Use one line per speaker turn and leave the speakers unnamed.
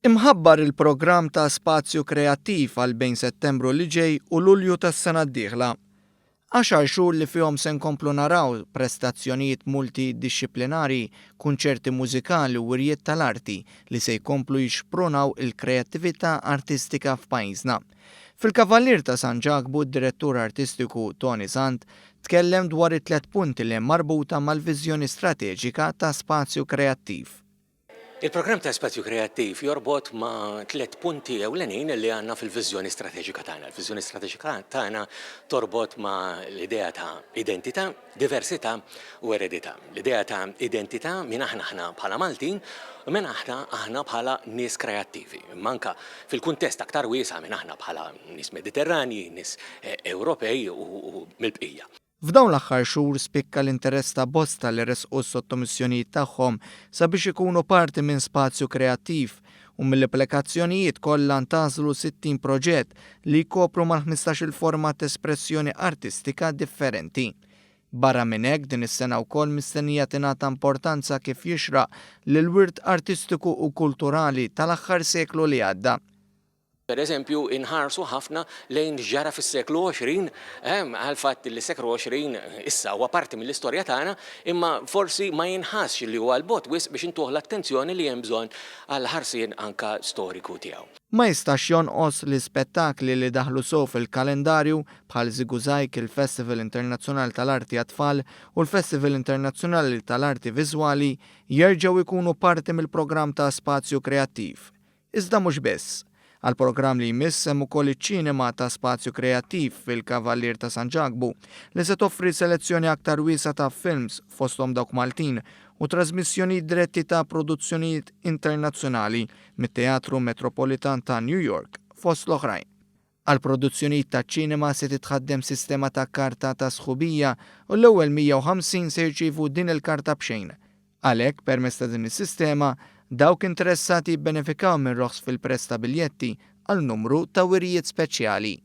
Imħabbar il-programm ta' Spazju Kreattiv għal bejn Settembru li ġej u Lulju tas-sena d-dieħla. Għaxar xhur li fihom se nkomplu naraw prestazzjonijiet multidixxiplinari, kunċerti mużikali u wirjiet tal-arti li se jkomplu jixprunaw il-kreattività artistika f'pajjiżna. Fil-Kavallier ta' San Ġakbu d-Direttur Artistiku Toni Sant tkellem dwar it-tliet punti li hemm marbuta mal-viżjoni strateġika ta' Spazju Kreattiv.
Il-programm ta' Spazju Kreattiv jorbot ma' tliet punti ewlenin li għandna fil-viżjoni strateġika tagħna. Il-viżjoni strateġika tagħna torbot ma' l-idea ta' identità, diversità u eredità. L-idea ta' identità min aħna aħna bħala Maltin u min aħna aħna bħala nies kreattivi. Imma anke fil-kuntest aktar wiesa' min aħna bħala nies Mediterranji, nies Ewropej u mill-bqija.
F'dawn l-aħħar xhur spikka l-interess ta' bosta li ressqu s-sottomissjonijiet tagħhom sabiex ikunu parti minn Spazju Kreattiv u mill-applikazzjonijiet kollha ntgħażlu 60 proġett li jkopru mal-ħmistax-il forma t'espressjoni artistika differenti. Barra minn hekk din is-sena wkoll mistennija tingħata importanza kif jixraq lill-wirt artistiku u kulturali tal-aħħar seklu li għadda.
Per eżempju, inħarsu ħafna lejn x'ġara fis-seklu 20, għall-fatt li s-seklu 20 issa huwa parti mill-istorja tagħna, imma forsi ma jinħassx li huwa 'l bogħod wisq biex intuh l-attenzjoni li hemm bżonn għall-ħarsien anke storiku tiegħu.
Ma jistax jonqos li spettakli li daħlu sew fil-kalendarju, bħal Żigużajg, il-Festival Internazzjonali tal-Arti għat-Tfal u l-Festival Internazzjonali tal-Arti Viżwali, jerġgħu jkunu parti mill-programm ta' Spazju Kreattiv. Iżda mhux biss. Għall-programm li jmiss hemm ukoll iċ-ċinema ta' Spazju Kreattiv fil-Kavallier ta' San Ġakbu li se toffri selezzjoni aktar wiesgħa ta' films fosthom dawk Maltin u trażmissjonijiet diretti ta' produzzjonijiet internazzjonali mit-Teatru Metropolitan ta' New York fost l-oħrajn. Għall-produzzjonijiet taċ-ċinema se titħaddem sistema ta' karta ta' sħubija u l-ewwel 150 se jirċievu din il-karta b'xejn. Għalhekk, permezz ta' din is-sistema, dawk interessati jibbenefikaw minn roħs fil-prezz ta' biljetti għal numru ta' wirjiet speċjali.